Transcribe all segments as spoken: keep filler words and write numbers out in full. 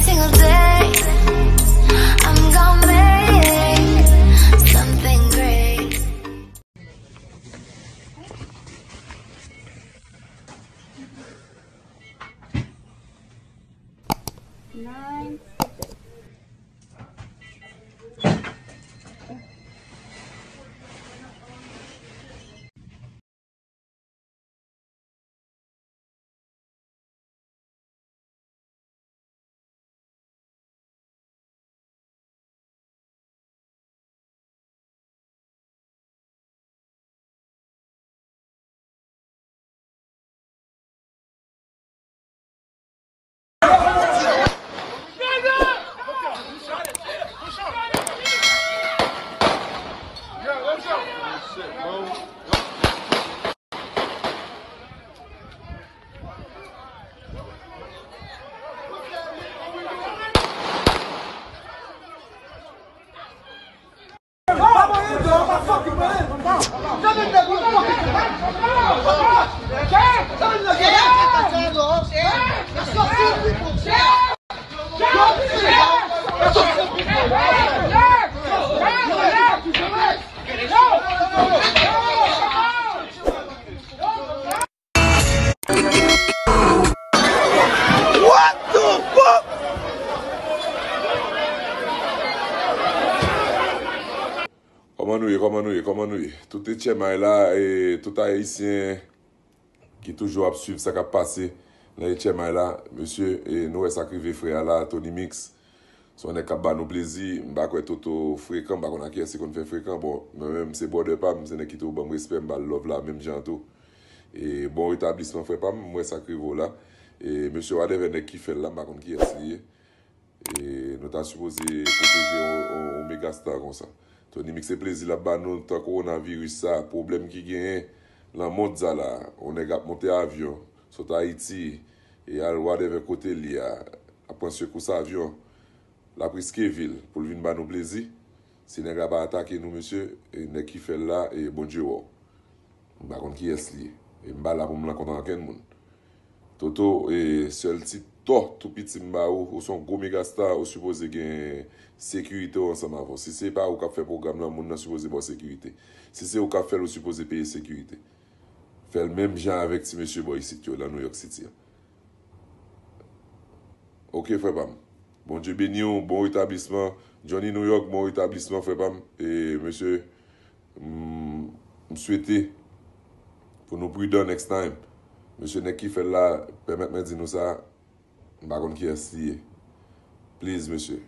Single day, I'm gonna make something great. Nine fifty. What the fuck? Kòman nou ye, kòman nou ye, kòman nou ye? Tout H M I la, e tout Ayisyen ki toujou ap swiv sa k ap pase nan H M I la, mesye, e nou wè sa k rive frè a la, Tony Mix. Se yon nèg k ap ba nou plezi. M pa kwè Toto frekan, m pa konn ak kiyès li konn fè frekan. Bon, mwen menm, se brother pa m, se nèg ki toujou ban m respè, m ba l love la, menm jan tou. E bon retablisman, frè pa m, m wè sa k rive w la. E mesye, whatever nèg ki fè l la, m pa konn kiyès li ye. E nou ta sipoze pwoteje yon, yon, yon megastar konsa. Tony Mix, se plezi l ap ba nou, tan kowonaviris sa, pwoblèm ki genyen nan mond sa la, yon nèg ap monte avyon, sot Ayiti, e al whatever kote l ye a, ap pran sekous avyon, l ap riske vi l pou l vin ba nou plezi. Si nèg la pa atake nou, mesye, e nèg ki fè l la, e Bondye wè w. M pa konn kiyès li ye. E m pa la pou m rankontre ankenn moun. Toto, e sèl ti tò tou piti m ba ou, ou se yon gwo megastar, ou sipoze gen sekirite w ansanm avè w. Si se pa ou k ap fè pwogram lan, moun nan sipoze ba w sekirite. Si se ou k ap fè l, ou sipoze peye sekirite. Fè l menm jan avèk ti mesye bò isit yo, nan New York City a. Ok, frè pa m. Bondye beni w, bon retablisman. Johnny New York, bon retablisman, frè pa m. E mesye, m, m swete pou nou pridan next time. Mesye, nèg ki fè l la, pèmèt mwen di nou sa, m pa konn kiyès li ye. Please, mesye.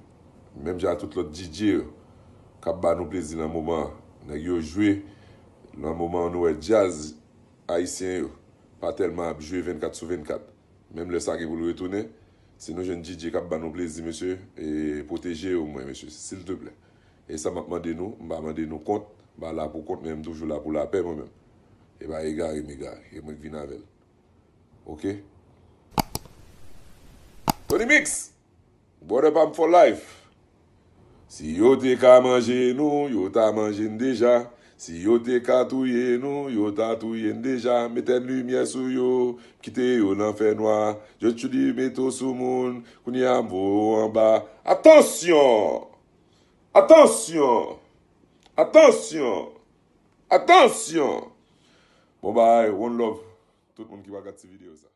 Menm jan a tout lòt D J yo k ap ba nou plezi nan moman an. Nèg yo jwe nan moman an, nou wè djaz ayisyen yo pa tèlman ap jwe vennkat sou vennkat. Menm lè sa gen pou l retounen, si nou jwenn D J k ap ba nou plezi, mesye, e pwoteje yo, mwen, mesye, silteplè. E sa m ap mande nou, m pa mande nou kont, m pa la pou kont, men m toujou la pou lapè, mwen menm. E pa egare m egare, e mwen k vin avè l. Ok? Tony Mix! Brother pa m for life. Si yo te ka manje nou, yo ta manje n deja. Si yo te ka touye nou, yo ta touye n deja. Mete n limyè sou yo, kite yo nan fènwa. Jodi mete w sou moun, kounye a m voye w anba. Atansyon! Atansyon! Atansyon! Atansyon! Bon bagay, one love. Tout moun ki pa gad ti videyo sa.